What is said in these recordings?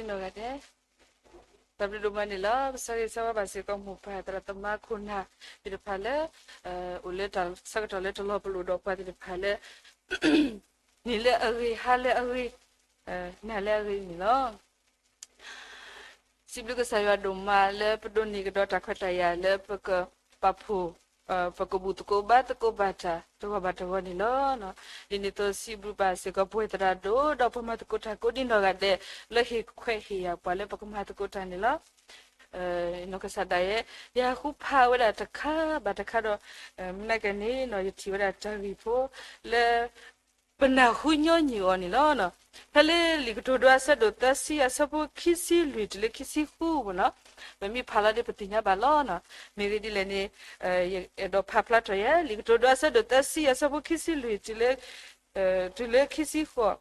နီၢ်ဂၤဒဲး, တၢ်ဘျုးဒိၣ်မးန့ၣ်လီၤ. ကစၢ်ဂ့ၢ်ဆၢဝါဘၣ်စ့ၢ်ကီးမိၢ်ပၢ်သရၣ်သမါခိၣ်နၢ်သ့ၣ်တဖၣ်လၢ အိၣ်လၢတၢ်ဆၢကတီၢ်လၢတလီၤပလိာ်ဒီးပှၤသ့ၣ်တဖၣ်လၢ နံၤလၢအဂ့ၤ, ဟါလၢအဂ့ၤ, နၤလၢအဂ့ၤန့ၣ်လီၤ. စံးဘျုးကစၢ်ယွၤဒိၣ်မးလၢပဒိးန့ၢ်ကဒီးတၢ်ခွဲးတၢ်ယာ်လၢပကပာ်ဖှိၣ် ပကဘူၣ်သကိးဘါသကိးဘၣ်တၢ်တဂီၢ်ဘၣ်တဂီၢ်န့ၣ်လီၤ. ဒ်န့ၣ်အသိးစံးဘျုးဘၣ်စ့ၢ်ကီးပဝဲသရၣ်ဒိၣ် ဒီးပှၤမၤသကိးတၢ်ကိးဒံနီၢ်ဂၤဒဲး လၢဟ့ၣ်ခွဲးဟ့ၣ်ယာ်ပှၤလၢပကမၤသကိးတၢ်န့ၣ်လီၤ. နီၢ်ကစၢ်ဒၣ်ယဲ ယဃုဖးဝဲဒၣ်တခါဘၣ်တခါဒီး မနုၤကဲန့ၣ် ယထံၣ်ဝဲဒၣ်တၢ်ဂ့ၢ်ဖိလၢ ပနၢ်ဟူညီနုၢ်အီၤန့ၣ်လီၤ. ဖဲလၢလံာ်ကတိၤဒိအဆၢဒိၣ်သၢဆံအဆၢဖိခံဆံလွံၢ်တုၤလၢခံဆံဃုမ့ၢ်နီၤ, ပမ့ၢ်ဖးလီၤဒီးပသ့ၣ်ညါဘၣ်လီၤ. မ့ၢ်ဂ့ၢ်ဒ်လဲၣ်န့ၣ် ယအဲၣ်ဒိးဖးဖျါထီၣ်ယဲ လံာ်ကတိၤဒိအဆၢဒိၣ်သၢဆံအဆၢဖိခံဆံလွံၢ်တုၤလၢ တုၤလၢခံဆံဃိး,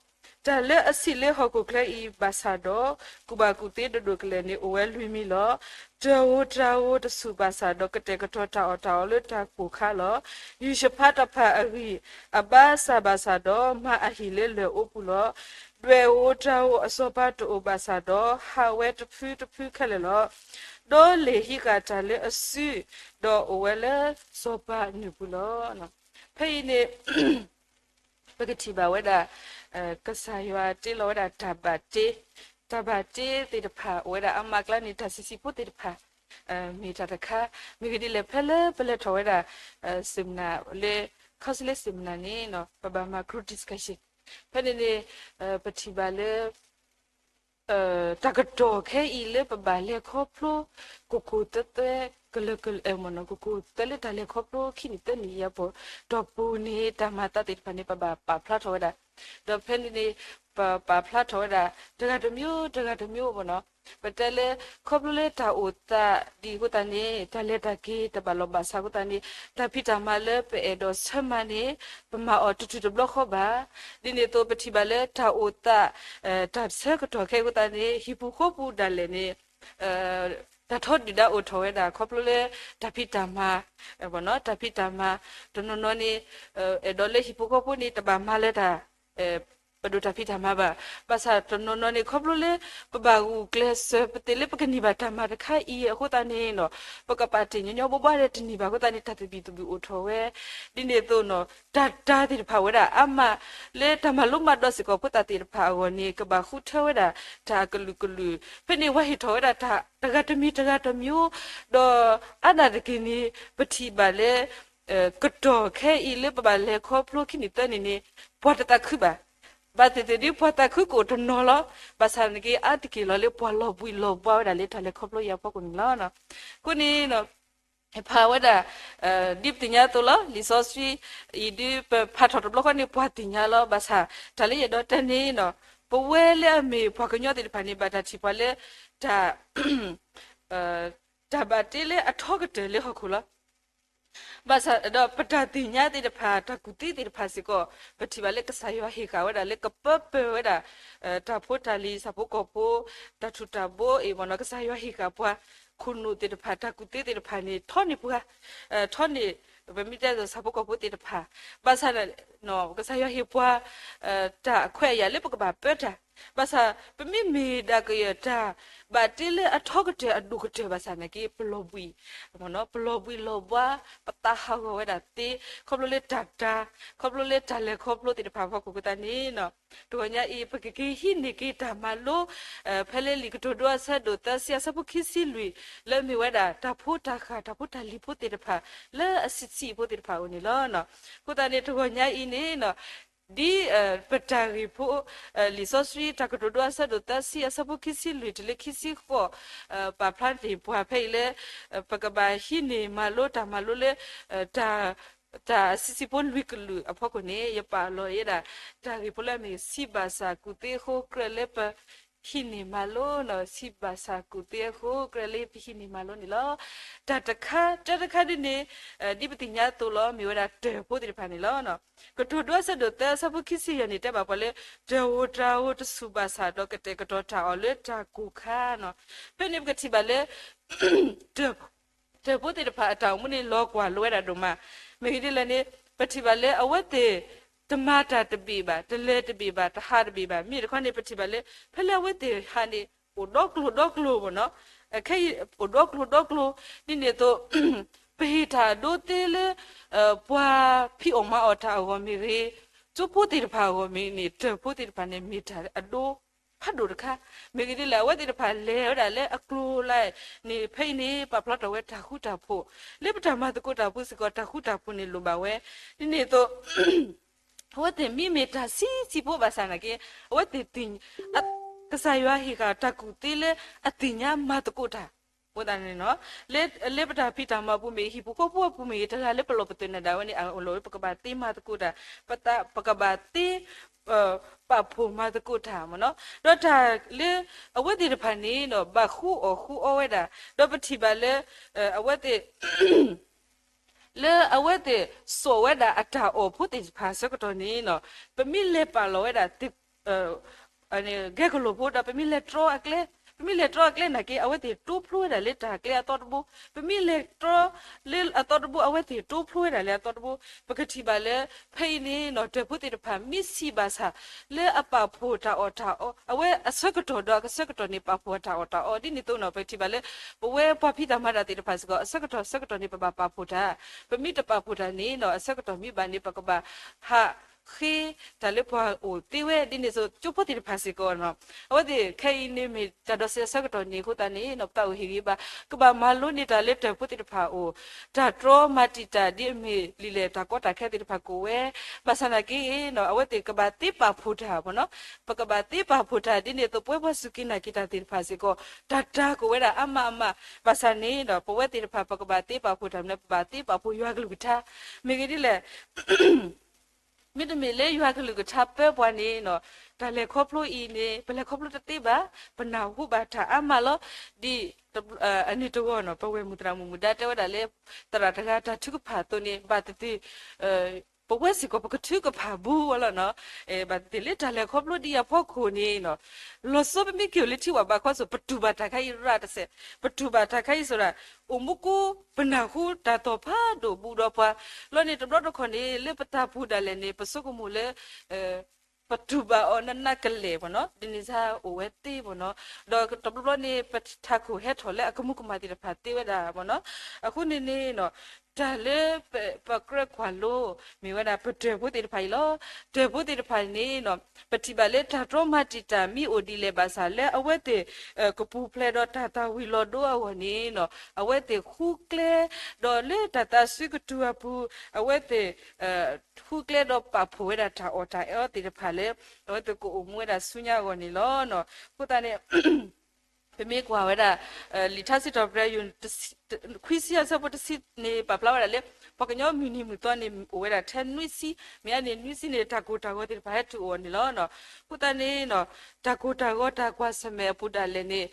တၢ်လၢအဆံးလၢဟီၣ်ခိၣ်ချၢအံၤဘၣ်ဆၣ်ဒီး ကူၣ်ဘၣ်ကူၣ်သ့ဒိၣ်ဒိၣ်ကလဲာ်န့ၣ် အိၣ်ဝဲလွံၢ်မံၤလီၤ. တၢ်ဧိၤတၢ်ဧိၤတဆူၣ်ဘၣ်ဆၣ်ဒီး ကတဲာ်ကတီၤတၢ်အီၣ်တၢ်အီလၢတၢ်ကိၢ်ခါလီၤ. ယူၢ်ၡဖးတၢ်ဖးအဂံၢ်အဘါစၢ်ဘၣ်ဆၣ်ဒီး မၤအဟံၣ်လၢလၢၢ်အိပူၤလီၤ. ဒွဲၣ်ဧိၤတၢ်ဧိၤအစီၤပၤတအိၣ်ဘၣ်ဆၣ်ဒီး ဟးဝဲတဖုတဖုခဲလၢာ်လီၤ. ဒီးလ့ၣ်ဟံးဃာ်တၢ်လၢအစု, ဒီးအိၣ်ဝဲလၢစီၤပၤအနုာ်ပူၤလီၤ. ဖဲအံၤန့ၣ် ပကထံၣ်ဘၣ်ဝဲဒၣ် ကစၢ်ယွၤတ့လီၤဝဲဒၣ်တၢ်ဘၣ်တ့, တၢ်ဘၣ်တ့သ့ၣ်တဖၣ် အိၣ်ဝဲဒၣ်အါမးအကျါန့ၣ် တၢ်ဆံးဆံးဖိသ့ၣ်တဖၣ် မ့ၢ်တၢ်တခါ, မ့ၢ်ဂ့ၢ်ဒ်လဲၣ် ဖဲလၢပလဲၤထီၣ်ဝဲဒၣ် စ့ၣ်မနၤလၢ counseling စ့ၣ်မနၤန့ၣ် ပဘၣ်မၤ group discussion ဖဲန့ၣ်န့ၣ် ပထံၣ်ဘၣ်လၢ တၢ်ကတီၢ်ခဲအံၤလၢပဘၣ်လဲၤခီဖျိ ကိၢ်ကိၢ်သၢသၢ ကလၢာ်ကလၢာ် ကိၢ်ကိၢ်သၢလၢတၢ်လဲၤခီဖျိခံနံၣ်သၢနံၣ်အံၤအပူၤ တီၢ်ပူၤန့ၣ် တၢ်မၤသးသ့ၣ်တဖၣ်န့ၣ် ပဘၣ်ပာ်ဖျါထီၣ်ဝဲဒၣ်, ဒီးဖဲန့ၣ်န့ၣ် ပပာ်ဖျါထီၣ်ဝဲဒၣ် တဂၤတမံၤ တဂၤတမံၤမ့ၢ်နီၤ, ပတဲလၢ ခီဖျိလၢတၢ်အိၣ်သးဒ်အဃိသတးန့ၣ် တၢ်လဲၤတၢ်က့ၤတဘၣ်လီၢ်ဘၣ်စးအဃိသတးန့ၣ် တၢ်ဖံးတၢ်မၤလၢပအဲၣ်ဒိးဆၢမၤန့ၣ် ပမၤအီၤတတုၤတဘျီဃီဘၣ်. ဒ်န့ၣ်အသိးပထံၣ်ဘၣ်လၢတၢ်အိၣ်သး တၢ်ဆၢကတီၢ်ခဲအံၤအဃိသတးန့ၣ် ဟံၣ်ပူၤဃီပူၤဒၣ်လဲာ်န့ၣ် တၢ်ထီဒုၣ်ဒါအိၣ်ထီၣ်ဝဲဒၣ် ခီဖျိလၢတၢ်ဖံးတၢ်မၤ တၢ်ဖံးတၢ်မၤ တနီၤနီၤန့ၣ် အဲၣ်ဒိးလၢဟံၣ်ပူၤဃီပူၤန့ၣ် တဘၣ်မၤလၢတၢ် ပဒိၣ်တၢ်ဖံးတၢ်မၤဘၣ်. ဘၣ်ဆၣ်တနီၤနီၤန့ၣ် ခီဖျိလၢ ပဘၣ်ဂုာ်ကျဲးစၢးပသ့ၣ်လၢပကန့ၢ်ဘၣ်တၢ်မၤတခါအံၤအဃိသတးန့ၣ်နီၤ ပကပာ်တ့ၢ်ညီညီဘိးဘိဒီးတန့ၢ်ဘၣ်အဃိသတးန့ၣ် တၢ်သဘံၣ်သဘုၣ်အိၣ်ထီၣ်ဝဲ ဒ်န့ၣ်အသိးနီၤ တၢ်တၢ်သ့ၣ်တဖၣ်ဝဲဒၣ်အါမး လၢတၢ်မၤလိမၤဒိးစ့ၢ်ကီးဖိသၣ်သ့ၣ်တဖၣ်အဂီၢ်န့ၣ် ကဘၣ်ဃုထၢဝဲဒၣ် တၢ်အကလုာ်ကလုာ် ဖဲန့ၣ်ပှၤဟ့ၣ်ထီၣ်ဝဲဒၣ်တၢ်တဂၤတမံၤတဂၤတမံၤ ဒီးအါဒၣ်တက့ၢ်န့ၣ် ပထံၣ်ဘၣ်လၢ ကတီၢ်ခဲအံၤလၢပဘၣ်လဲၤခီဖျိခံနံၣ်သၢနံၣ်န့ၣ် ပှၤတသးခုဘၣ်. ဘၣ်သ့ၣ်သ့ၣ်ဒ်ပှၤသးခုကအိၣ်တနီၤလီၤ. ဘၣ်ဆၣ်န့ၣ်က့ အါတက့ၢ်လီၤလၢပှၤလီၤဘှံးလီၤဘှါဝဲဒၣ်လၢတၢ်လဲၤခီဖျိအံၤအဖီခိၣ်န့ၣ်လီၤ. အဃိန့ၣ် ဖးဝဲဒၣ် ဒ်ပသ့ၣ်ညါအသိးလီၤ လံာ်စီဆှံအံၤ ဒ်ပဖးထီၣ်တဘျီဃီန့ၣ် ပှၤသ့ၣ်ညါလီၤ. ဘၣ်ဆၣ် တၢ်လၢယအဲၣ်ဒိးတဲန့ၣ် ပဝဲလၢအမ့ၢ်ပှၤကညီသ့ၣ်တဖၣ်န့ၣ် ဘၣ်တၢ်ထံၣ်ပှၤလၢ တၢ် တၢ်ဘၣ်တ့လၢအထီကတၢၢ်လၢဟီၣ်ခိၣ်လီၤ. ဘၣ်ဆၣ်ဒီးပတၢ်သ့ၣ်ညါသ့ၣ်တဖၣ် တၢ်ကူၣ်သ့သ့ၣ်တဖၣ်စ့ၢ်ကီး ပထံၣ်ဘၣ်လၢကစၢ်ယွၤဟ့ၣ်ဃာ်ဝဲဒၣ်လၢကပၢပၢၢ်ဝဲဒၣ် တၢ်ဖိတၢ်လံၤ ဆၣ်ဖိကီၢ်ဖိ တၢ်ထူၣ်တၢ်ဘိအံၤမ့ၢ်နီၤ ကစၢ်ယွၤဟ့ၣ်ဃာ်ပှၤ ခိၣ်နူာ်သ့ၣ်တဖၣ် တၢ်ကူၣ်သ့သ့ၣ်တဖၣ်န့ၣ် ထီန့ၢ်ပှၤ ထီန့ၢ် ပမ့ၢ်တဲသိးဆၣ်ဖိကီၢ်ဖိသ့ၣ်တဖၣ် ဘၣ်ဆၣ် ကစၢ်ယွၤဟ့ၣ်ပှၤ တၢ်အခွဲးအယာ်လၢပကဘၣ်ပၢတၢ် ဘၣ်ဆၣ် ပမ့မ့ၢ်ဒၣ်ကယဲၢ်တၢ် ဘၣ်တ့လၢအထီကတၢၢ်အဒိၣ်ကတၢၢ်ဘၣ်ဆၣ်နာ်က့ ပလီၤဘှံး ပလီၤဘှံးလီၤဘှါ ပသးဟးဂီၤဝဲဒၣ်သ့ ခီဖျိလၢတၢ်တၢ် ခီဖျိလၢတၢ်လဲၤခီဖျိသ့ၣ်တဖၣ်အဖီခိၣ်အဃိသတးန့ၣ် တဂီၤညါအံၤ ပကက့ၤဟံးန့ၢ်က့ၤတၢ်မၤလိ ဖဲလၢလံာ်ကတိၤဒိအဆၢဒိၣ်သၢဆံအဆၢဖိခံဆံလွံၢ် လၢအမ့ၢ်ဝဲဒၣ်တၢ်ဖိတၢ်ဃၢ် တၢ်ဖိတၢ်လံၤဖိသ့ၣ်တဖၣ် လၢအဆံးဆံးဖိသ့ၣ်တဖၣ်အအိၣ်န့ၣ်လီၤ. အဃိသတးန့ၣ် တဂီၤညါအံၤန့ၣ် ဒ်ပတၢ်ဂ့ၢ်ဖိ လံာ်စီဆှံတၢ်ကတိၤဒိအဆၢဒိၣ်သၢဆံအဆၢဖိခံဆံလွံၢ်တုၤလၢခံဆံဃိး ပာ်ဖျါန့ၢ်ပှၤဖဲအံၤလၢ ပကဘၣ်ဟံးန့ၢ်မၤလိတၢ်မၤလိလၢ တၢ်အဆံးဆံးဖိလွံၢ်ကလုာ်အဖီခိၣ်န့ၣ် ယပာ်လီၤဝဲဒၣ် တၢ်ဂ့ၢ်ဖိလၢအမ့ၢ် စံးဘၣ်ဆၣ်ကူၣ်သ့အဃိ ကြၢးလၢပ ဟံးန့ၢ်မၤလိ စံးဘၣ်ဆၣ်ကူၣ်သ့အဃိ ကြၢးလၢပဟံးန့ၢ်မၤလိန့ၣ်လီၤ. တၢ်တခါ တၢ်တခါဒ်န့ၣ် ဒ်ပသ့ၣ်ညါအသိးလီၤ မ့ၢ်ဝဲဒၣ်တၢၢ်ဖိသ့ၣ်တဖၣ်န့ၣ်လီၤ. ကတိၤဒိအဆၢဒိၣ်သၢအဆၢဖိခံဆံယဲၢ်န့ၣ် တဲဘၣ်ပှၤလၢ တၢ်ဧိၤတၢ်ဧိၤတဆူၣ်ဘၣ်ဆၣ်ဒီး ကတဲာ်ကတီၤတၢ်အီၣ်လၢတၢ်ကိၢ်ခါန့ၣ်. ဖဲန့ၣ်ပကထံၣ်ဘၣ်လၢ တၢၢ် တၢၢ်ဖိသ့ၣ်တဖၣ်အတၢ်အိၣ်မူန့ၣ် လီၤကွၢ်လိဝဲဒၣ်ဒိၣ်မး. မ့ၢ်ဂ့ၢ်ဒ်လဲၣ်န့ၣ် ပထံၣ်ဘၣ်လၢအဝဲသ့ၣ် တမၤတၢ်တဘ့ၣ်ဘၣ်, တလဲၤတဘ့ၣ်ဘၣ်, တဟးတဘ့ၣ်ဘၣ်. မ့ၢ်တခီန့ၣ် ပထံၣ်ဘၣ်လၢ ဖဲလၢအဝဲသ့ၣ်ဟးန့ၣ် အိၣ်ဒီကျိၤဒီကျိၤမ့ၢ်နီၤ, ခဲအံၤအိၣ်ဒီကျိၤဒီကျိၤ, ဒ်န့ၣ်အသိး ပဟ့ၣ်တၢ်အဒိသ့လၢ ပှၤဖံးအီၣ်မၤအီၣ်တၢ်အဂီၢ်မ့ၢ်ဂ့ၤ, ကၠိဖိသ့ၣ်တဖၣ်အဂီၢ်မ့ၢ်န့ၣ် တၢၢ်ဖိသ့ၣ်တဖၣ်န့ၣ် မ့ၢ်တၢ်အဒိဖးဒိၣ်တခါ, မ့ၢ်ဂ့ၤဒ်လဲၣ် အဝဲသ့ၣ်တဖၣ်လဲၤဝဲဒၣ်လၢအကျိၤလၢ်န့ၣ် ဖဲအံၤန့ၣ် ပာ်ဖျါထီၣ်ဝဲတၢ်ဃူတၢ်ဖိး, လၢပတၢ်မၤသကိးတၢ်ပူၤစ့ၢ်ကီး တၢ်ဃူတၢ်ဖိးန့ၣ်လိၣ်ဘၣ်ဝဲ, ဒ်န့ၣ်အသိး အဝဲသ့ၣ်မ့မ့ၢ်တၢ်ဆံးဆံးဖိဘၣ်ဆၣ်နာ်က့ အဝဲသ့ၣ်သ့ၣ်ညါ ကစၢ်ယွၤဟ့ၣ်ဃာ်တၢ်ကူၣ်သ့လၢအသ့ၣ်ညါမၤသကိးတၢ်, အဃိသတးန့ၣ် လၢပတၢ်ဖံးတၢ်မၤပူၤမ့ၢ်ဂ့ၤ ဟံၣ်ဖိဃီဖိအပူၤမ့ၢ်ဂ့ၤ တဂၤလၢပလီၢ်ပသးနၢၤဒၣ်ဝဲန့ၣ် အလီၢ်လၢပကဘၣ်သ့မၤသကိးတၢ်, ပကဘၣ်သ့ ပာ်ဖှိၣ်မၤသကိးတၢ်မ့ၢ်နီၤ, ဒီးတၢ်လၢ အဝဲသ့ၣ်တဖၣ်န့ၣ်ဒီး ဘၣ်ဃူအီၣ်ဃူအီဝဲဒၣ်, ဒီးပထံၣ်ဘၣ်လၢ အဝဲသ့ၣ် လၢအဝဲသ့ၣ်စိာ်ဝဲဒၣ်အတၢ်အီၣ်ဖိသ့ၣ်တဖၣ်အဆၢကတီၢ်န့ၣ် ပမ့ၢ်လဲၤပာ်လီၤဝဲဒၣ် ဂဲၤကလိာ်ဖိဒီးပမ့ၢ်လဲၤတြီအကျဲ, ပမ့ၢ်လဲၤတြီအကျဲနာ်က့ အဝဲသ့ၣ်တိဖျိဝဲဒၣ်လၢတၢ်ကျဲအသီတဘိ, ပမ့ၢ်လဲၤတြီလၢအသီတဘိ အဝဲသ့ၣ်တိဖျိဝဲဒၣ်လၢအသီတဘိ, ပကထံၣ်ဘၣ်လၢ ဖဲအံၤန့ၣ် တၢၢ်ဖိသ့ၣ်တဖၣ် မ့ၢ်ဆံးဘၣ်ဆၣ် လၢအပာ်ဖှိၣ်တၢ်အီၣ်တၢ်အီ, အဝဲအဆၢကတီၢ်ဒီးအဆၢကတီၢ်န့ၣ် ပာ်ဖှိၣ်တၢ်အီၣ်တၢ်အီ, ဒ်န့ၣ်အသိးန့ၣ် ပထံၣ်ဘၣ်လၢ ပဝဲပှၤဖံးတၢ်မၤတၢ်သ့ၣ်တဖၣ်စ့ၢ်ကီး အဆၢကတီၢ်ဆၢကတီၢ်န့ၣ် ပဘၣ်ပာ်ဖှိၣ်တၢ်, ပမ့ၢ်တပာ်ဖှိၣ်တၢ်န့ၣ် အဆၢကတီၢ်မ့ၢ်ဘၣ်န့ၣ် ပကဘၣ်ဟးဃ့တၢ်လၢပှၤအိၣ်သ့ဝဲ, ဒ်န့ၣ်အသိး ကၠိဖိသ့ၣ်တဖၣ်စ့ၢ်ကီး အဝဲသ့ၣ်ခဲအံၤန့ၣ်မ့ၢ်တၢ်ဒိးစဲးအဆၢကတီၢ်န့ၣ်အဃိသတးန့ၣ် ပသးအိၣ်ဟ့ၣ်ဂံၢ်ဘါ, ကဘၣ်မၤလိန့ၢ်တၢ်လၢတၢၢ်ဖိသ့ၣ်တဖၣ်အအိၣ်, တၢ်တြီမၤတံာ်တာ်ဒ်အမ့ၢ်လံာ်လဲၢ်တၢ်ကီတၢ်ခဲသ့ၣ်တဖၣ်ကအိၣ်ဝဲ, ဘၣ်ဆၣ်နာ်က့ အဝဲသ့ၣ်ကဘၣ်သ့ပာ်ဖှိၣ်တၢ်မ့ၢ်နီၤ, ပကဘၣ်သ့ပာ်ဖှိၣ်တၢ် ဒ်န့ၣ်အသိး ပဝဲပှၤစူၢ်က့ၤနာ်က့ၤတၢ်သ့ၣ်တဖၣ်စ့ၢ်ကီး တၢ်တၢ်ကအိၣ်ဝဲဒၣ်အါမးအါမး, ဘၣ်ဆၣ်န့ၣ်ဒီး ပဝဲသ့ၣ်တဖၣ် ပကဘၣ်သ့ပာ်ဖှိၣ်တၢ်မ့ၢ် ပဘၣ်သ့ပာ်ဖှိၣ်ယွၤကလုၢ်ကထါ, မ့ၢ်ဂ့ၤဒ်လဲၣ် မ့တမ့ၢ်လၢယွၤကလုၢ်ကထါပၢပှၤန့ၣ် တၢ်လဲၤခီဖျိအံၤန့ၣ် ပလဲၤခီဖျိတသ့ဘၣ်, ပနၢ်ဟူဘၣ်တၢ်အါမးလီၤ. ဒ်အန့ၣ်တဂီၢ်န့ၣ် ပဝဲၢ်မုၣ်သရၣ်မုၣ်မူဒါတဲဝဲဒၣ်လၢ သရၣ်တဂၤတၢ်ထုကဖၣ်အသိးန့ၣ် ဘၣ်သ့ၣ်သ့ၣ် ပဝဲစ့ၢ်ကီးပကထုကဖၣ်ဘူးဝဲလီၤနီၤ, ဘၣ်သ့ၣ်သ့ၣ်လၢတၢ်လဲၤခီဖျိဒ်အံၤအဖီခိၣ်န့ၣ် လီၤဆီပမ့ၢ်က့ၤအိၣ်လၢထံဝၣ်ဘးခီစိ ပတူၢ်ဘၣ်တၢ်ခါအံၤရၣ်တစဲး, ပတူၢ်ဘၣ်တၢ်ခါအံၤစိဒၣ်, အိၣ်မူကိ ပနၢ်ဟူတၢ်သီၣ်ဖးဒိၣ်ဘူးဒီးပှၤ, လီၤန့ၣ်တဘျီတခီၣ်န့ၣ် လၢပတၢ်ပူၤဒၣ်လဲာ်န့ၣ် ပဆိကမိၣ်လၢ ပတူၢ်ဘၣ်အီၤနးနးကလဲာ်မ့ၢ်နီၤ, ဒ်န့ၣ်စ့ၢ်အိၣ်ဝဲသ့မ့ၢ်နီၤ, ဒီးတဘျီဘျီန့ၣ် ပထးခိၣ်ဟဲထီၣ်လၢအကမူၤကမၣ်သ့ၣ်တဖၣ်သ့ဝဲဒၣ်မ့ၢ်နီၤ, အဃိန့ၣ်န့ၣ် တၢ်လၢပကြၢးကွၢ်လိ မ့ၢ်ဝဲဒၣ်ပတၢၢ်ဖိသ့ၣ်တဖၣ်အံၤလီၤ. တၢၢ်ဖိသ့ၣ်တဖၣ်န့ၣ် ပထံၣ်ဘၣ်လၢတၢ်တြီမၤတံာ်တာ်မ့ၢ်အိၣ်ဒ်လဲၣ်ဘၣ်ဆၣ် လၢအဝဲသ့ၣ် ကပူၤဖျဲးဒီးတၢ်သၣ်ဝံၤလီၤဒိအဂီၢ်န့ၣ် အဝဲသ့ၣ်ဃုကျဲ ဒီးလၢတၢ်သးစွံကတုၤအပူၤ အဝဲသ့ၣ် ဃုကျဲဒီးပာ်ဖှိၣ်ဝဲဒၣ်တၢ်အီၣ်တၢ်အီသ့ၣ်တဖၣ်လၢ အဝဲသ့ၣ်ကအိၣ်မူဝဲဒၣ်ဆူညါအဂီၢ်န့ၣ်လီၤ. အဃိသတးန့ၣ် ပမ့ၢ်ကွၢ်ဝဲဒၣ် လံာ်ထါစံးထီၣ်ပတြၢၤယိၤ ခွံဆံအဆၢဖိတဆံန့ၣ် ပာ်ဖျါဝဲဒၣ်လၢ ပှၤကညီမုၢ်နံၤမုၢ်သီန့ၣ် အိၣ်ဝဲဒၣ်ထဲနွံဆံ, မ့ၢ်အန့ၣ်နွံဆံန့ၣ် တၢ်ကိၢ်တၢ်ဂီၤသ့ၣ်တဖၣ်ဟဲတုၤအီၤန့ၣ်လီၤ. အဃိသတးန့ၣ် တၢ်ကိၢ်တၢ်ဂီၤတၢ်ကွၢ်ဆၢၣ်မဲာ်အပူၤဒၣ်လဲာ်န့ၣ်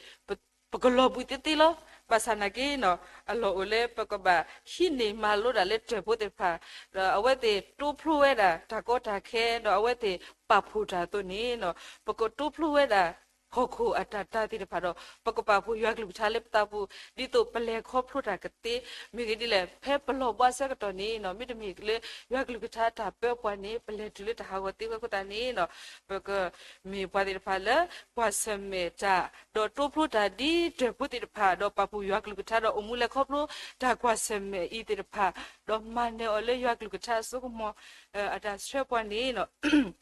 ပကလီၤဘှံးသ့သ့လီၤ. ဘၣ်ဆၣ်နာ်က့ အလီၢ်အိၣ်လၢပကဘၣ်ဟံးန့ၢ်မၤလိဒၣ်လၢတၢၢ်ဖိသ့ၣ်တဖၣ် ဒီးအဝဲသ့ၣ်တိဖျိဝဲဒၣ်တၢ်ကီတၢ်ခဲ ဒီးအဝဲသ့ၣ်ပာ်ဖှိၣ်တၢ်အသိးန့ၣ် ပကတိဖျိဝဲဒၣ် ဟီၣ်ခိၣ်အတၢ်တာ်သ့ၣ်တဖၣ်ဒီး ပကပာ်ဖှိၣ်ယွၤကလုၢ်ကထါလၢပသးပူၤ ဒ်သိးပလဲၤခီဖျိတၢ်ကသ့ မ့ၢ်ဂ့ၤဒ်လဲၣ် ဖဲပလီၢ်ဘၣ်အဆၢကတီၢ်န့ၣ် မ့တမ့ၢ်လၢယွၤကလုၢ်ကထါတၢ်ပၢပှၤန့ၣ် ပလဲၤတုၤလၢတၢ်ဟးဂီၤသ့ဝဲအဃိသတးန့ၣ် ပကမ့ၢ်ပှၤသ့ၣ်တဖၣ်လၢ ကွၢ်ဆၢၣ်မဲာ်တၢ် ဒီးတိဖျိတၢ်ဒ်တၢၢ်ဖိသ့ၣ်တဖၣ် ဒီးပာ်ဖှိၣ်ယွၤကလုၢ်ကထါ ဒီးအိၣ်မူလဲၤခီဖျိတၢ်ကွၢ်ဆၢၣ်မဲာ်အံၤသ့ၣ်တဖၣ် ဒီးမၤနၢၤအီၤလၢယွၤကလုၢ်ကထါအစိကမီၤ အတၢ်ဆှၢပှၤန့ၣ်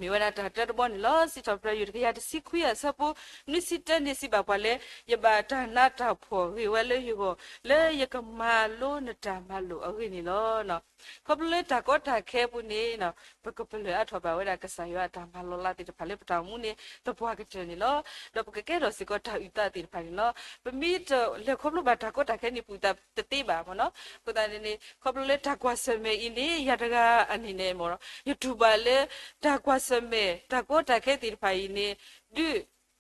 မ့ၢ်ဝဲဒၣ်တၢ်တၢတဘီန့ၣ်လီၤ. စံးထီၣ်ပတြၢၤယိၤတကယၤတဆံခွံအဆၢဖိ နွံဆံတၢန့ၣ်စံးဘၣ်ပှၤလၢ ယဘၣ်တၢ်နးတၢ်ဖှီၣ်ဂ့ၤဝဲလၢယဂီၢ် လၢယကမၤလိနတၢ်မၤလိာ်အဂ့ၢ်န့ၣ်လီၤ. ခီဖျိလၢတၢ်ကီတၢ်ခဲအပူၤန့ၣ် ပကပလၢၢ်အါထီၣ်ဘၣ်ဝဲဒၣ်ကစၢ်ယွၤအတၢ်မၤလီၤလးသ့ၣ်တဖၣ်လၢပတၢ်အိၣ်မူန့ၣ် သပှၢ်ကတၢၢ်န့ၣ်လီၤ. ဒီးပကကဲထီၣ်စ့ၢ်ကီးတၢ်အုၣ်သးသ့ၣ်တဖၣ်န့ၣ်လီၤ. ပမ့ၢ်တလဲၤခီဖျိဘၣ်တၢ်ကီတၢ်ခဲန့ၣ်ပူၤသတးတသ့ဘၣ်မ့ၢ်နီၤ. အဃိသတးန့ၣ်န့ၣ် ခီဖျိလၢတၢ်ကွၢ်ဆၢၣ်မဲာ်အံၤန့ၣ် ယၤတဂၤအန့ၣ်န့ၣ်မ့ၢ်နီၤ ယတူၢ်ဘၣ်လၢ တၢ်ကွၢ်ဆၢၣ်မဲာ် တၢ်ကီတၢ်ခဲသ့ၣ်တဖၣ်အံၤန့ၣ် ဒုး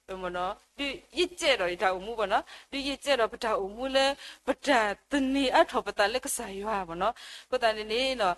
ဒုးယံာ်ကဲဒီးယတၢ်အိၣ်မူမ့ၢ်နီၤ, ဒုးယံာ်ကဲဒီးပတၢ်အိၣ်မူလၢ ပတၢ်သန့ၤအါထီၣ်ပသးလၢကစၢ်ယွၤမ့ၢ်နီၤ. အဃိသတးန့ၣ်န့ၣ်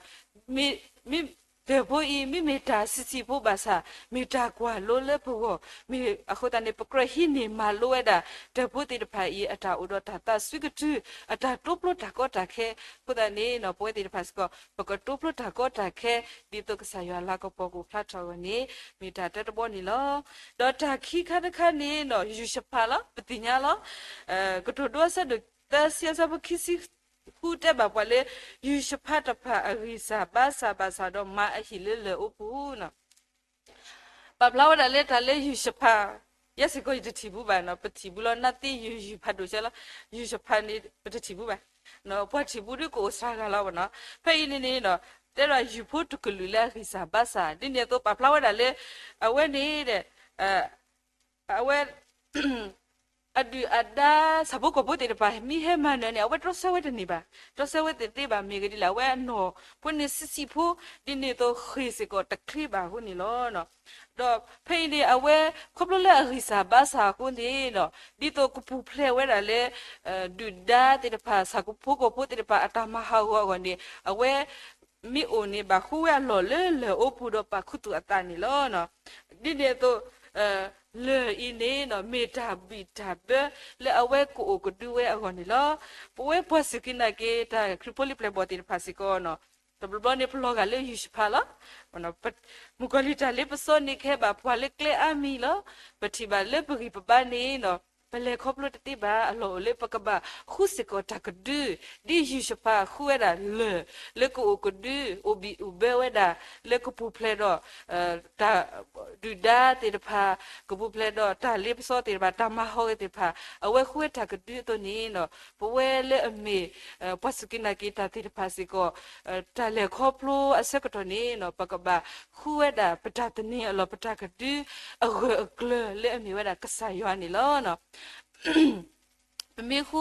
မ့ၢ် တၢၢ်ဖိအံၤ မ့မ့ၢ်တၢ်ဆံးဆံးဖိဘၣ်ဆၣ် မ့ၢ်တၢ်ကွၢ်လိလၢပဂီၢ်, မ့ၢ်အဃိသတးန့ၣ် ပကြၢးဟံးန့ၢ်မၤလိဝဲဒၣ် တၢၢ်ဖိသ့ၣ်တဖၣ်အံၤ အတၢ်အိၣ်ဒီးတၢ်သးစွံကတုၢ်, အတၢ်တိဖျိတၢ်ကီတၢ်ခဲ, အဃိသတးန့ၣ် ပဝဲသ့ၣ်တဖၣ်စ့ၢ်ကီး ပကတိဖျိတၢ်ကီတၢ်ခဲ ဒ်သိးကစၢ်ယွၤလၤကပီၤကအိၣ်ဖျါထီၣ်အဂီၢ်န့ၣ် မ့ၢ်တၢ်တၢတဘီန့ၣ်လီၤ. ဒီးတၢ်ခံခါတခါန့ၣ် ယူၢ်ၡဖးလီၤ, ပသ့ၣ်ညါလီၤ. ကတိၤဒိအဆၢဒိၣ်သၢဆံအဆၢဖိခံဆံဃုတဲဘၣ်ပှၤလၢ ယူၢ်ၡဖးတဖၣ်အဂံၢ်စၢ်ဘါစၢ်ဘၣ်ဆၣ်ဒီးမၤအဟံၣ်လၢလၢၢ်အိပူၤ ပာ်ဖျါဝဲဒၣ်လၢတၢ်လၢယူၢ်ၡဖး, ယဲစ့ၢ်ကီးယတထံၣ်ဘူးဘၣ်နီၤ, ပထံၣ်ဘူးလီၤ နၢ်သ့ယူၢ်ယူၢ်ဖးဒိၣ်ဆဲလီၤ, ယူၢ်ၡဖးန့ၣ် ပတထံၣ်ဘူးဘၣ်, ပှၤထံၣ်ဘူးဒ်ကအိၣ်စှၤဂၤလီၤဘၣ်နီၤ. ဖဲအံၤန့ၣ်န့ၣ် တဲဒၣ်ယူၢ်ဖိတကလုာ်လၢအဂံၢ်စၢ်ဘါစၢ် ဒ်န့ၣ်အသိးပာ်ဖျါဝဲဒၣ်လၢ အဝဲန့ၣ် အဝဲ အဒုၣ်အဒါ ဆၣ်ဖိကီၢ်ဖိသ့ၣ်တဖၣ် မ့ၢ်ဟဲမၤနၢၤန့ၣ် အဝဲတြီဆၢဝဲတန့ၢ်ဘၣ်, တြီဆၢဝဲတသ့ဘၣ် မ့ၢ်ဂ့ၤဒ်လဲၣ် အဝဲအနီၢ်ဖိန့ၣ်ဆံးဆံးဖိ, ဒ်န့ၣ်အသိးဃ့ၢ်စ့ၢ်ကီးတချ့ဘၣ်အဃိန့ၣ်လီၤ. ဒီးဖဲအံၤန့ၣ် အဝဲခီဖျိလၢအဂံၢ်စၢ်ဘါစၢ်အဃိန့ၣ် ဒ်သိးကပူၤဖျဲးဝဲဒၣ်လၢ ဒုၣ်ဒါသ့ၣ်တဖၣ် ဆၣ်ဖိကီၢ်ဖိသ့ၣ်တဖၣ် အတၢ်မၤဟးဂီၤအဂီၢ်န့ၣ် အဝဲ မ့ၢ်အိၣ်န့ၣ် ဘၣ်ဃုဝဲအလီၢ်လၢလၢၢ်အိပူၤဒီးပာ်ခူသူၣ်အသးန့ၣ်လီၤ. ဒ်န့ၣ်အသိး လၢၢ်အံၤန့ၣ် မ့ၢ်တၢ်ဘံၣ်တၢ်ဘၢလၢအဝဲကအိၣ်ကဒုဝဲအဂီၢ်န့ၣ်လီၤ. ပဝဲပှၤစူၢ်က့ၤနာ်က့ၤ တၢ်ခရံာ်ဖိလံာ်ပျဲၢ်ဘီၣ်သ့ၣ်တဖၣ်စ့ၢ်ကီး တဘျီဘျီန့ၣ် ပလီၤဂာ်လၢယူၢ်ၡဖးလီၤ. မုၣ်ကီၤလံၢ်တၢ်လ့ပစီန့ၣ် ကဟဲဘၣ်ပှၤလၢကျဲအါမံၤလီၤ. ပထံၣ်ဘၣ်လၢပဂံၢ်ပဘါန့ၣ် ပလဲၤခီဖျိတသ့ဘၣ် အလီၢ်အိၣ်လၢပကဘၣ်ဃုစ့ၢ်ကီးတၢ်ကဒု, ဒ်ယူၢ်ၡဖးဃုဝဲဒၣ်လၢၢ် လၢကအိၣ်ကဒု အိၣ်ဘံၣ်အိၣ်ဘၢဝဲဒၣ် လၢကပူၤဖျဲးဒီး တၢ် ဒုၣ်ဒါသ့ၣ်တဖၣ် ကပူၤဖျဲးဒီးတၢ်လ့ပစီသ့ၣ်တဖၣ် တၢ်မၤဟးဂီၤသ့ၣ်တဖၣ် အဝဲဃုဝဲတၢ်ကဒုအသိးန့ၣ် ပဝဲလၢအမ့ၢ် ပှၤစူၢ်က့ၤနာ်က့ၤတၢ်သ့ၣ်တဖၣ်စ့ၢ်ကီး တၢ်လဲၤခီဖျိအဆၢကတီၢ်န့ၣ် ပကဘၣ်ဃုဝဲဒၣ်ပတၢ်သန့ၤအလီၢ် ပတၢ်ကဒု အဂၢၢ်အကျၢၤလၢအမ့ၢ်ဝဲဒၣ်ကစၢ်ယွၤန့ၣ်လီၤ. ပမ့ၢ်ဃု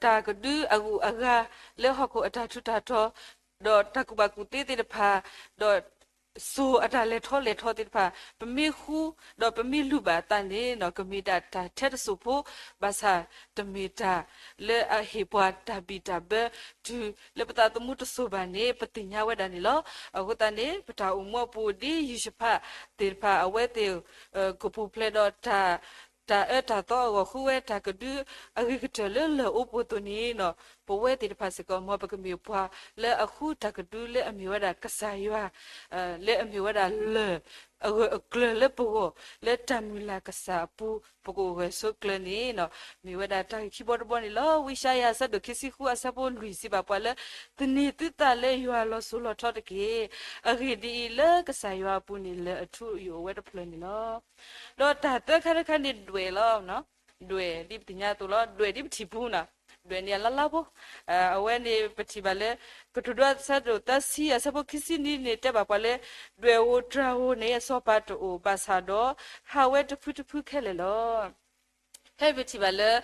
တၢ်ကဒုအဂုၤအဂၤလၢဟီၣ်ခိၣ်အတၢ်ထူးတၢ်တီၤ ဒီးတၢ်ကူၣ်ဘၣ်ကူၣ်သ့သ့ၣ်တဖၣ် ဒီးစိၤအတၢ်လဲၤထီၣ်လဲၤထီသ့ၣ်တဖၣ် ပမ့ၢ်ဃု ဒီးပမ့ၢ်လူၤဘၣ်အသးန့ၣ် ကမ့ၢ်ဒၣ်တၢ်ထဲတစိၢ်ဖိ ဘၣ်ဆၣ်တမ့ၢ်တၢ်လၢအဟ့ၣ်ပှၤတၢ်ဘံၣ်တၢ်ဘၢ တုၤလၢပသးသမူတစိၤဘၣ်န့ၣ် ပသ့ၣ်ညါဝဲဒၣ်န့ၣ်လီၤ. အဃိသတးန့ၣ် ပတၢ်အိၣ်မူအပူၤဒ်ယူၢ်ၡဖးသ့ၣ်တဖၣ် အဝဲသ့ၣ် ကပူၤဖျဲးဒီးတၢ် တၢ်အၢတၢ်သီအဂီၢ် ဃုဝဲတၢ်ကဒုအဂ့ၤကတၢၢ်လၢလၢၢ်အိပူၤအသိးန့ၣ် ပဝဲသ့ၣ်တဖၣ်စ့ၢ်ကီး မ်ပကမ့ၢ်ပှၤလၢအဃုတၢ်ကဒုလၢအမ့ၢ်ဝဲဒၣ်ကစၢ်ယွၤ လၢအမ့ၢ်ဝဲဒၣ်လၢၢ် အဂၢၢ်အကျၢၤလၢပဂီၢ် လၢတၢ်မုၢ်လၢ်ကစၢ်အပူၤ ပကအိၣ်ဂၢၢ်ဆိးကျၢၤန့ၣ် မ့ၢ်ဝဲဒၣ်တၢ်ဂ့ၢ်ခံဘီတဘီန့ၣ်လီၤ. ဝံယၡါယၤအဆၢဒိၣ်ခံဆံဃုအဆၢဖိလွံၢ်စံးဘၣ်ပှၤလၢ သန့ၤသုသးလၢယွၤလီၤစိၤလီၤထီတက့ၢ်. အဂ့ၢ်ဒ်အံၤ, လၢကစၢ်ယွၤအပူၤန့ၣ် လၢၢ်အထူအယိာ်အိၣ်ဝဲတဖျၢၣ်န့ၣ်လီၤ. ဒီးတၢ်သၢခါတခါန့ၣ်ဒွဲၣ်လီၤ. ဒွဲၣ်ဒ်ပသ့ၣ်ညါအသိးလီၤ. ဒွဲၣ်ဒ်ပထံၣ်ပူၤန့ၣ် ဒွဲၣ်န့ၣ်အလါလါဖိ အဝဲန့ၣ်ပထံၣ်ဘၣ်လၢ ကတိၤဒိအဆၢဒိၣ်သၢဆံအဆၢဖိခံဆံနွံန့ၣ် တဲဘၣ်ပှၤလၢ ဒွဲၣ်ဧိၤတြၤဧိၤန့ၣ် အစီၤပၤတအိၣ်ဘၣ်ဆၣ်ဒီး ဟးဝဲတဖုတဖုခဲလၢာ်လီၤ. ဖဲပထံၣ်ဘၣ်လၢ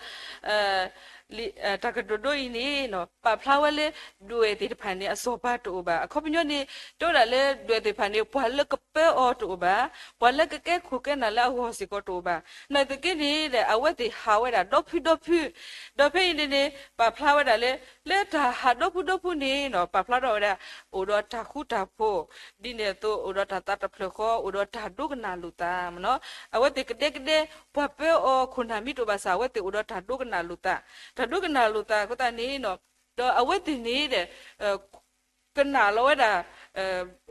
တၢ်ကတိၤဒိအံၤန့ၣ် ပာ်ဖျါဝဲလၢ ဒွဲၣ်သ့ၣ်တဖၣ်န့ၣ် အစီၤပၤတအိၣ်ဘၣ်. အခီပညီန့ၣ် တဲဝဲဒၣ်လၢ ဒွဲၣ်သ့ၣ်တဖၣ်န့ၣ် ပှၤလၢကပၢအီၤတအိၣ်ဘၣ်, ပှၤလၢကကဲခိၣ်ကဲနၢ်လၢအဂီၢ်စ့ၢ်ကီးတအိၣ်ဘၣ်. နာ်သက့န့ၣ် အဝဲသ့ၣ်ဟးဝဲဒၣ်ဒီဖုဒီဖု, ဒီးဖဲအံၤန့ၣ်န့ၣ် ပာ်ဖျါဝဲဒၣ်လၢ လၢတၢ်ဟးဒီဖုဒီဖုန့ၣ် ပာ်ဖျါထီၣ်ဝဲဒၣ် အိၣ်ဒီးတၢ်ဃူတၢ်ဖိး, ဒ်န့ၣ်အသိး အိၣ်ဒီးတၢ်သးတဖျၢၣ်ဃီ, အိၣ်ဒီးတၢ်ဒိကနၣ်လိာ်သး အဝဲသ့ၣ်ကဒဲကဒဲ ပှၤပၢအီၤခိၣ်နၢ်မ့ၢ်တအိၣ်ဘၣ်ဆၣ် အဝဲသ့ၣ်အိၣ်ဒီးတၢ်ဒိကနၣ်လိာ်သး, တၢ်ဒိကနၣ်လိာ်သးအဃိသတးန့ၣ် ဒီးအဝဲသ့ၣ်န့ၣ် ကနၣ်လီၤဝဲဒၣ်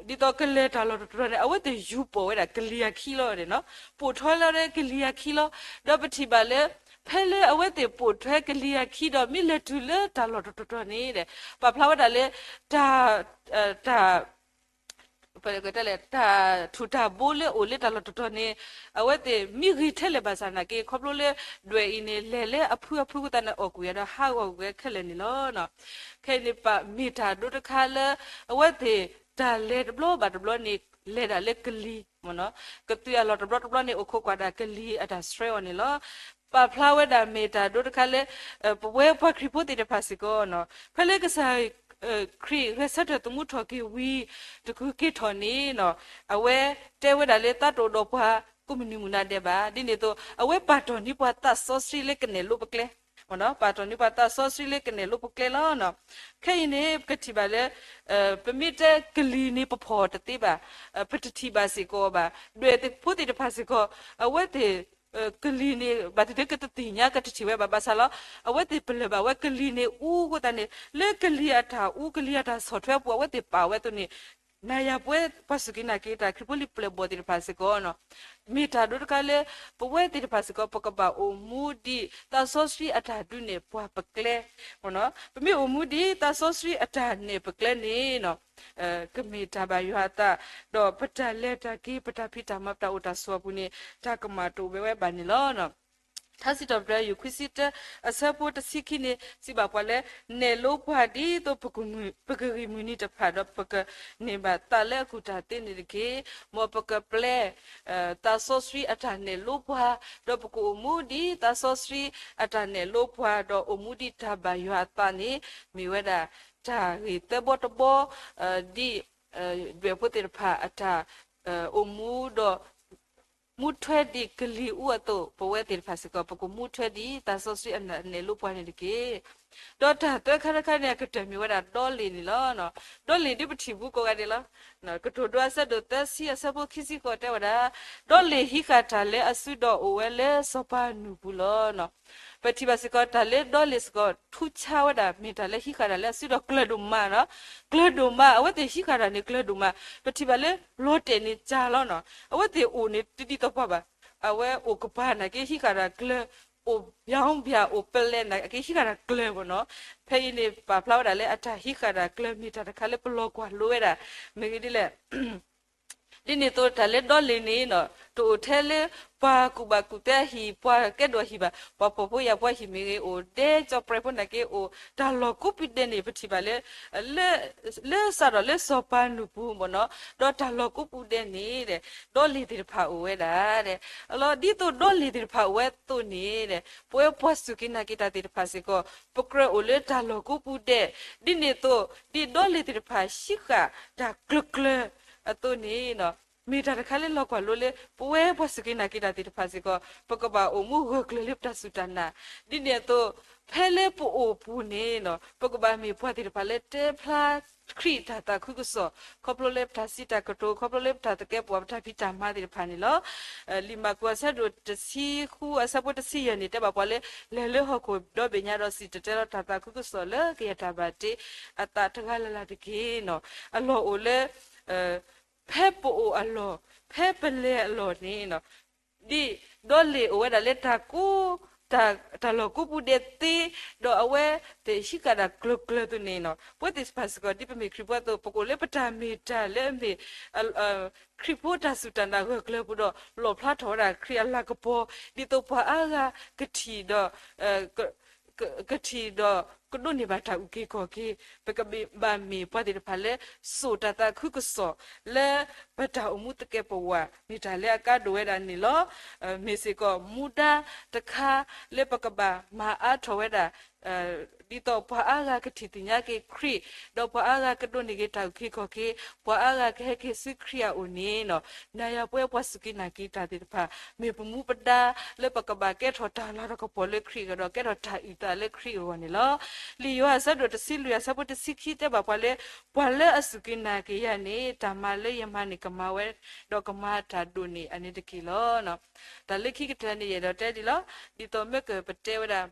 ဒ်သိးကလဲၤတၢ်လီၢ်တတီၤတီၤန့ၣ် အဝဲသ့ၣ်ယူၤပိာ်ဝဲဒၣ်ကလံၤအခံလီၤန့ၣ်, ပိာ်ထွဲလီၤကလံၤအခံလီၤ. ဒီးပထံၣ်ဘၣ်လၢ ဖဲလၢအဝဲသ့ၣ်ပိာ်ထွဲကလံၤအခံဒီး မ့ၢ်လဲၤတုၤလၢတၢ်လီၢ်တတီၤတီၤန့ၣ် ပာ်ဖျါဝဲဒၣ်လၢ တၢ် တၢ် တၢ်ထူၣ်တၢ်ဘိလၢအိၣ်လၢတၢ်လီၢ်တတီၤန့ၣ် အဝဲသ့ၣ်မ့ၢ်ဂ့ၤထဲလဲၣ်ဘၣ်ဆၣ်နာ်က့ ခီဖျိလၢ ဒွဲၣ်အံၤန့ၣ် လဲၤလၢအဖုအဖုအဃိသတးန့ၣ် အီၣ်ကွံာ်ယၤဒီးဟးဂီၤကွံာ်ဝဲခဲလၢာ်န့ၣ်လီၤ. ခဲအံၤန့ၣ် ပမ့ၢ်တၢ်ဒိတခါလၢ အဝဲသ့ၣ် တၢ်လဲၤတဘျီဘၣ်တဘျီန့ၣ် လဲၤဒၣ်လၢကလံၤ ကသုးအလီၢ်တဘျီတဘျီန့ၣ် အိၣ်ခိးကွၢ်ဒၣ်ကလံၤအတၢ်ဆှၢအီၤန့ၣ်လီၤ. ပာ်ဖျါဝဲဒၣ်မ့ၢ်တၢ်ဒိတခါလၢ ပဝဲပှၤခရံာ်ဖိသ့ၣ်တဖၣ်စ့ၢ်ကီး ဖဲလၢကစၢ်ခရံာ်ဂဲၤဆၢထၢၣ်သမူထီၣ်က့ၤဝံၤ တကူးက့ၤထီၣ်န့ၣ် အဝဲတဲဝဲဒၣ်လၢသးတအိၣ်ဒီးပှၤကိးမုၢ်နံၤမုၢ်နၤဒဲးဘၣ်. ဒ်န့ၣ်အသိး အဝဲပာ်တ့ၢ်န့ၢ်ပှၤသးစီဆှံလၢကနဲၣ်လိပကျဲ, ပာ်ထီၣ်န့ၢ်ပှၤသးစီဆှံလၢကနဲၣ်လိပကျဲလီၤ. ခဲအံၤန့ၣ် ပကထံၣ်ဘၣ်လၢ ပမ့ၢ်တဲကလံၤန့ၣ် ပဖီၣ်တသ့ဘၣ်, ပတထံၣ်ဘၣ်စ့ၢ်ကီးဘၣ်. ဒွဲၣ်ဖိသ့ၣ်တဖၣ်စ့ၢ်ကီး အဝဲသ့ၣ် ကလံၤန့ၣ် ဘၣ်သ့ၣ်သ့ၣ်ကတသ့ၣ်ညါ ကတထံၣ်ဝဲဘၣ် ဘၣ်ဆၣ်လီၤ. အဝဲသ့ၣ်ပလၢၢ်ဘၣ်ဝဲကလံၤန့ၣ်အူအဃိသတးန့ၣ် လၢကလံၤအတၢ်အူ ကလံၤအတၢ်ဆီၣ်ထွဲအပူၤ အဝဲသ့ၣ်ပာ်ဝဲအသိးန့ၣ် နၤယၤပဝဲပှၤစူၢ်က့ၤနာ်က့ၤတၢ်ခရံာ်ဖိလံၤပျဲၢ်ဘီၣ်သ့ၣ်တဖၣ်စ့ၢ်ကီး မ့ၢ်တၢ်ဒိတခါလၢ ပဝဲသ့ၣ်တဖၣ်စ့ၢ်ကီး ပကဘၣ်အိၣ်မူဒ်သးစီဆှံအတၢ်ဒုးနဲၣ်ပှၤပကျဲ, ပမ့ၢ်အိၣ်မူဒ်သးစီဆှံအတၢ်နဲၣ်ပကျဲန့ၣ် ကမ့ၢ်တၢ်ဘၣ်ယွၤအသး, ဒီးပတၢ်လဲၤတၢ်က့ၤ ပတၢ်ဖံးတၢ်မၤ ပတၢ်အိၣ်တၢ်ဆိးအပူၤန့ၣ် တၢ်ကမၣ်တအိၣ်ဝဲဘၣ်န့ၣ်လီၤ. ထါစံးထီၣ်ပတြၢၤ ယူၢ်ခွံဆံတၢ အဆၢဖိတဆံခံန့ၣ် စံးဘၣ်ပှၤလၢ နဲၣ်လိပှၤဒ်သိး ပကဂံၢ်မုၢ်နံၤတဖၣ် ဒီးပကန့ၢ်ဘၣ်သးလၢအကူၣ်တၢ်သ့န့ၣ်တက့ၢ်. မ်ပကပျဲ သးစီဆှံအတၢ်နဲၣ်လိပှၤ, ဒီးပကအိၣ်မူဒ်သးစီဆှံအတၢ်နဲၣ်လိပှၤ, ဒီးအိၣ်မူဒ်တၢ်ဘၣ်ယွၤအသးန့ၣ် မ့ၢ်ဝဲဒၣ် တၢ်ဂ့ၢ်သၢဘီတဘီ ဒ် ဒွဲၣ်ဖိသ့ၣ်တဖၣ်အတၢ် အိၣ်မူဒီး မူထွဲဒ်ကလံၤအူအသိး ပဝဲသ့ၣ်တဖၣ်စ့ၢ်ကီး ပကမူထွဲဒ်သးစီဆှံအတၢ်နဲၣ်လိပှၤန့ၣ်တက့ၢ်. ဒီးတၢ်သၢခါတခါန့ၣ် အကတၢၢ်မ့ၢ်ဝဲဒၣ်ဒီလ့ၣ်န့ၣ်လီၤ. ဒီလ့ၣ်ဒ်ပထံၣ်ဘူးကိးဂၤဒဲးလီၤ. ကတိၤဒိအဆၢဒိၣ်သၢဆံအဆၢဖိခံဆံဃိးတဲဝဲဒၣ်, ဒီလ့ၣ်ဟံးဃာ်တၢ်လၢအစုဒီးအိၣ်ဝဲလၢစီၤပၤနူၢ်ပူၤလီၤ. ပထံၣ်ဘၣ်စ့ၢ်ကီး တၢ်လၢဒီလ့ၣ်စ့ၢ်ကီး ထူဆါဝဲဒၣ် မ့ၢ်တၢ်လၢဟံးဃာ်တၢ်လၢအစုဒီးကျၢၤဒိၣ်မးနီၤ, ကျၢၤဒိၣ်မး အဝဲသ့ၣ်ဟံးဃာ်တၢ်န့ၣ်ကျၢၤဒိၣ်မး, ပထံၣ်ဘၣ်လၢလီၤတဲာ်န့ၣ်ကၢ်လီၤနီၤ, အဝဲသ့ၣ်အိၣ်န့ၣ်တဒ်သိးပှၤဘၣ်, အဝဲအိၣ်ကပၤနာ်က့ဟံးဃာ်တၢ်ကျၢၤ, အိၣ်ဘျီဘျီအိၣ်ပလဲၣ်နာ်က့ဟံးဃာ်တၢ်ကျၢၤမ့ၢ်နီၤ, ဖဲအံၤန့ၣ် ပာ်ဖျါဝဲဒၣ်လၢအတၢ်ဟံးဃာ်တၢ်ကျၢၤမ့ၢ်တၢ်တခါလၢပလီၤကွၢ်လိဝဲဒၣ်, မ့ၢ်ဂ့ၢ်ဒ်လဲၣ် ဒ်န့ၣ်အသိးတၢ်လၢဒီလ့ၣ်န့ၣ်နီၤ တအိၣ်ထဲလၢ ပှၤကူၣ်ဘၣ်ကူၣ်သ့အဟံၣ် ပှၤကဲဒိၣ်အဟံၣ်ဘၣ်, ပှၤဖှီၣ်ဖိယာ်ဖိအဟံၣ်မ့ၢ်ဂ့ၤ အိၣ်ဒဲကၠီပြဲဖိနာ်က့အိၣ်, တၢ်လီၢ်ကိးပူၤဒဲးန့ၣ် ပထံၣ်ဘၣ်လၢ လၢစးထီၣ်လၢစီၤပၤနူၢ်ပူၤမ့ၢ်နီၤ, ဒီးတၢ်လီၢ်ကိးပူၤဒဲးန့ၣ် ဒီလ့ၣ်သ့ၣ်တဖၣ်အိၣ်ဝဲဒၣ်, အလီၤဒ်သိးဒီလ့ၣ်သ့ၣ်တဖၣ်အိၣ်ဝဲအသိးန့ၣ် ပဝဲပှၤစူၢ်က့ၤနာ်က့ၤတၢ်သ့ၣ်တဖၣ်စ့ၢ်ကီး ပကြၢးအိၣ်လၢတၢ်လီၢ်ကိးပူၤဒဲး, ဒ်န့ၣ်အသိး ဒ်ဒီလ့ၣ်သ့ၣ်တဖၣ်ဟံးဃာ်တၢ်ကျၢၤကျၢၤအသိးန့ၣ် မ့ၢ်တၢ်တခါလၢလီၤကွၢ်လိလၢ ပဝဲပှၤစူၢ်က့ၤနာ်က့ၤတၢ်သ့ၣ်တဖၣ်စ့ၢ်ကီး ပကဘၣ်အိၣ်မူဂၢၢ်ကျၢၤလၢပတၢ်စူၢ်တၢ်နာ်, ဒ်န့ၣ်အသိး ဖဲလၢပအိၣ်ပူၤန့ၣ် ပကဘၣ်မ့ၢ်ပှၤသ့ၣ်တဖၣ်လၢတဲဖျါခရံာ်တၢ်သးခုကစီၣ် ခီဖျိလၢပတၢ်စံးတၢ်ကတိၤ ခီဖျိလၢပတၢ်သကဲးပဝး ပတၢ်ဖံးတၢ်မၤသ့ၣ်တဖၣ်န့ၣ်လီၤ. လံာ်မၢ်ကူးအဆၢဒိၣ်တဆံဃုအဆၢဖိတဆံယဲၢ်န့ၣ် တဲဘၣ်ပှၤလၢ လဲၤလၢဟီၣ်ခိၣ်ဒီဘ့ၣ်ညါဒီး စံၣ်တဲၤတဲလီၤတၢ်သးခုကစီၣ်လၢကယဲၢ်တၢ်ဘၣ်တ့အသးတဂၤလၢ်လၢ်တက့ၢ်နီၤ. အလီၢ်အိၣ်လၢ ဖဲပအိၣ်အလီၢ် ဖဲပလဲၤအလီၢ်န့ၣ် ဒ်ဒီလ့ၣ်အိၣ်ဝဲဒၣ်လၢတၢ်ကိး တၢ်လီၢ်ကိးပူၤဒဲးသ့, ဒီးအဝဲသ့ၣ်ဟံးဃာ်တၢ်ကျၢၤကျၢၤအသိးန့ၣ်နီၤ, ပဝဲသ့ၣ်တဖၣ်စ့ၢ်ကီး ဒ်ပမ့ၢ်ခရံာ်ဖိအသိး ပကအိၣ်လၢပတၢ်မ့ၢ်တၢ်လၢအမ့ၢ် ခရံာ်ဖိတၢ်စူၢ်တၢ်နာ်ဂၢၢ်ကျၢၤပူၤဒီး လီၣ်ဖျါထီၣ်ဝဲဒၣ်ခရံာ်အလၤကပီၤ ဒ်သိးပှၤအါဂၤကထံၣ်ဒီး ကထံၣ်ဒီးကဒိးန့ၢ်ဘၣ်တၢ်အုၣ်က့ၤခီၣ်က့ၤ, ပကဘၣ်မ့ၢ်ပှၤသ့ၣ်တဖၣ်လၢ စိာ်တၢ်သးခုကစီၣ်လၢ ပတၢ်အိၣ်မူသကဲးပဝး မ့ၢ်တၢ်လၢအကါဒိၣ်ဝဲဒၣ်န့ၣ်လီၤ. မ့ၢ်စ့ၢ်ကီးမူဒါတခါလၢပကဘၣ်မၤအါထီၣ်ဝဲဒၣ် ဒ်သိးပှၤအါဂၤကထံၣ်သ့ၣ်ညါက့ၤခရံာ်, ဒီးပှၤအါဂၤကဒိးန့ၢ်က့ၤတၢ်အုၣ်က့ၤခီၣ်က့ၤ, ပှၤအါဂၤကဟဲက့ၤဆူခရံာ်အအိၣ်န့ၣ်နီၤ, နၤယၤပဝဲပှၤစူၢ်က့ၤနာ်က့ၤတၢ်သ့ၣ်တဖၣ် မ့ၢ်ပမူပဒါလၢပကဘၣ်ကဲထီၣ်တၢ်လၤတၢ်ကပီၤလၢခရံာ်အဂီၢ်ဒီး ကဲထီၣ်တၢ်အုၣ်သးလၢခရံာ်အဂီၢ်န့ၣ်လီၤ. လံာ်ယိၤဟၣ်အဆၢဒိၣ်တဆံလွံၢ်အဆၢဖိတဆံခံတဲဘၣ်ပှၤလၢ ပှၤလၢအစူၢ်က့ၤနာ်က့ၤယၤန့ၣ် တၢ်မၤလၢယမၤန့ၣ်ကမၤဝဲ, ဒီးကမၤတၢ်ဒိၣ်န့ၢ်အန့ၣ်တက့ၢ်လီၤ. တၢ်လၢခံကတၢၢ်န့ၣ် ယအဲၣ်ဒိးတဲဒ်လီၤ. ဒ်သိးမ့ၢ်ကပတဲဝဲဒၣ်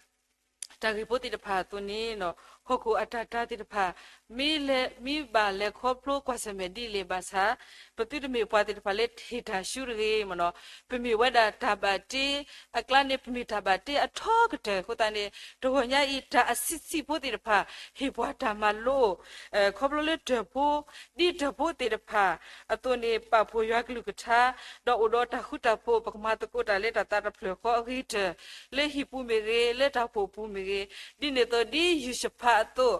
တၢ်ဂ့ၢ်ဖိသ့ၣ်တဖၣ်အသိးန့ၣ် ဟီၣ်ခိၣ်အတၢ်တာ်သ့ၣ်တဖၣ် မ့ၢ်လဲၤ မ့ၢ်ဘၣ်လဲၤခီဖျိကွၢ်ဆၢၣ်မဲာ်ဒ်လဲၣ်ဘၣ်ဆၣ် ပသုတမ့ၢ်ပှၤသ့ၣ်တဖၣ်လၢဟ့ၣ်တၢ်ဆူတဂ့ၤမ့ၢ်နီၤ, ပမ့ၢ်ဝဲဒၣ်တၢ်ဘၣ်တ့ အကျါန့ၣ် ပမ့ၢ်တၢ်ဘၣ်တ့အထီကတၢၢ်အဃိသတးန့ၣ် တဂီၤညါအံၤ တၢ်အဆံးဆံးဖိသ့ၣ်တဖၣ် ဟ့ၣ်ပှၤတၢ်မၤလိ ခီဖျိလၢတၢၢ်ဖိ ဒ်တၢၢ်ဖိသ့ၣ်တဖၣ်အသိးန့ၣ် ပာ်ဖှိၣ်ယွၤကလုၢ်ကထါ ဒီးအိၣ်ဒီးတၢ်ဃူတၢ်ဖိး ပကမၤသကိးတၢ်လၢတၢ်သးတဖျၢၣ်ဃီအဂ့ၤကတၢၢ် လၢဟံၣ်ပူၤမ့ၢ်ဂ့ၤ လၢတၢ်ဖှိၣ်ပူၤမ့ၢ်ဂ့ၤ, ဒ်န့ၣ်အသိးဒ်ယၡဖးအသိး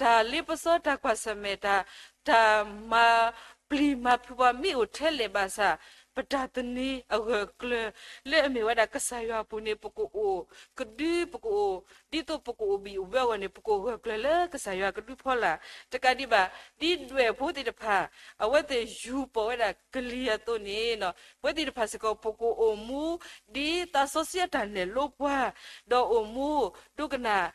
တၢ်လ့ပစီတၢ်ကွၢ်ဆၢၣ်မဲာ်တၢ် တၢ်မၤပျံၤမၤဖုးပှၤမ့ၢ်အိၣ်ထဲလဲၣ်ဘၣ်ဆၣ် ပတၢ်သန့ၤအဂၢၢ်အကျၢၤ လၢအမ့ၢ်ဝဲဒၣ်ကစၢ်ယွၤအပူၤန့ၣ် ပကအိၣ်ကဒု ပကအိၣ် ဒ်သိးပကအိၣ်ဘံၣ်အိၣ်ဘၢအဂီၢ်န့ၣ် ပကအိၣ်ဂၢၢ်ကျၢၤလၢကစၢ်ယွၤကဒုဖီလာ်. တကးဒံးဘၣ် ဒ်ဒွဲၣ်ဖိသ့ၣ်တဖၣ် အဝဲသ့ၣ်ယူၤပိာ်ဝဲဒၣ်ကလံၤအသိးန့ၣ် ပဝဲသ့ၣ်တဖၣ်စ့ၢ်ကီး ပကအိၣ်မူ ဒ်သးစီဆှံအတၢ်နဲၣ်လိပှၤ ဒီးအိၣ်မူ ဒိကနၣ်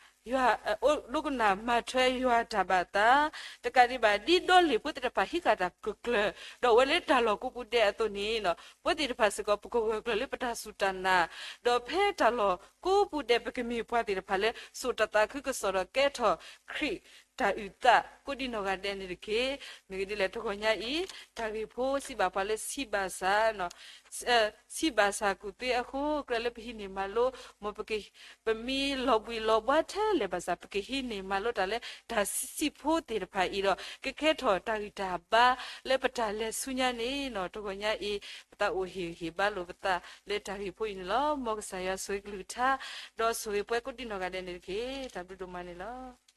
ဒိကနၣ်မၤထွဲယွၤတၢ်ဘၣ်သး, တကးဒံးဘၣ် ဒ်ဒီလ့ၣ်ဖိသ့ၣ်တဖၣ်ဟံးဃာ်တၢ်ကကျၢၤ ဒီးအိၣ်ဝဲလၢတၢ်လီၢ်ကိးပူၤဒဲးအသိးန့ၣ် ပဝဲသ့ၣ်တဖၣ်စ့ၢ်ကီး ပကဂၢၢ်ကျၢၤလၢပတၢ်စူၢ်တၢ်နာ်, ဒီးဖဲတၢ်လီၢ်ကိးပူၤဒဲး ပကမ့ၢ်ပှၤသ့ၣ်တဖၣ်လၢ စိာ်တၢ်သးခုကစီၣ်ဒီးကဲထီၣ်ခရံာ်တၢ်အုၣ်သး ကိးဒံနီၢ်ဂၤဒဲးန့ၣ်တက့ၢ်. မ့ၢ်ဂ့ၢ်ဒ်လဲၣ် တဂီၤညါအံၤ တၢ်ဂ့ၢ်ဖိစံးဘၣ်ပှၤလၢ ဆံးဘၣ်ဆၣ် ဆံးဘၣ်ဆၣ်ကူၣ်သ့အဃိ ကြၢးလၢပဟံးန့ၢ်မၤလိ မ်ပက ပမ့ၢ်လီၤဘှံးလီၤဘှါထဲလဲၣ်ဘၣ်ဆၣ် ပကဟံးန့ၢ်မၤလိတၢ်လၢတၢ်ဆံးဆံးဖိသ့ၣ်တဖၣ်အံၤဒီး ကကဲထီၣ်တၢ်ဂံၢ်တၢ်ဘါလၢပတၢ်လဲၤဆူညါန့ၣ်နီၤ. တဂီၤညါအံၤ ပသးအိၣ်ဟ့ၣ်ဂံၢ်ဟ့ၣ်ဘါလိာ်ပသးလၢတၢ်ဂ့ၢ်ဖိအံၤန့ၣ်လီၤ. မ်ကစၢ်ယွၤဆိၣ်ဂ့ၤကလုၢ်ကထါ ဒီးဆိၣ်ဂ့ၤပှၤကိးဒံနီၢ်ဂၤဒဲးန့ၣ်တက့ၢ်. တၢ်ဘျုးဒိၣ်မးန့ၣ်လီၤ.